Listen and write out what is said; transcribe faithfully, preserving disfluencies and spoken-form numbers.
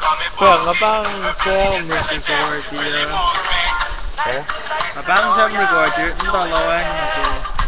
Kuh nga pahng sel record uh. Nga pahng sel record uh, nta loan nuh ke.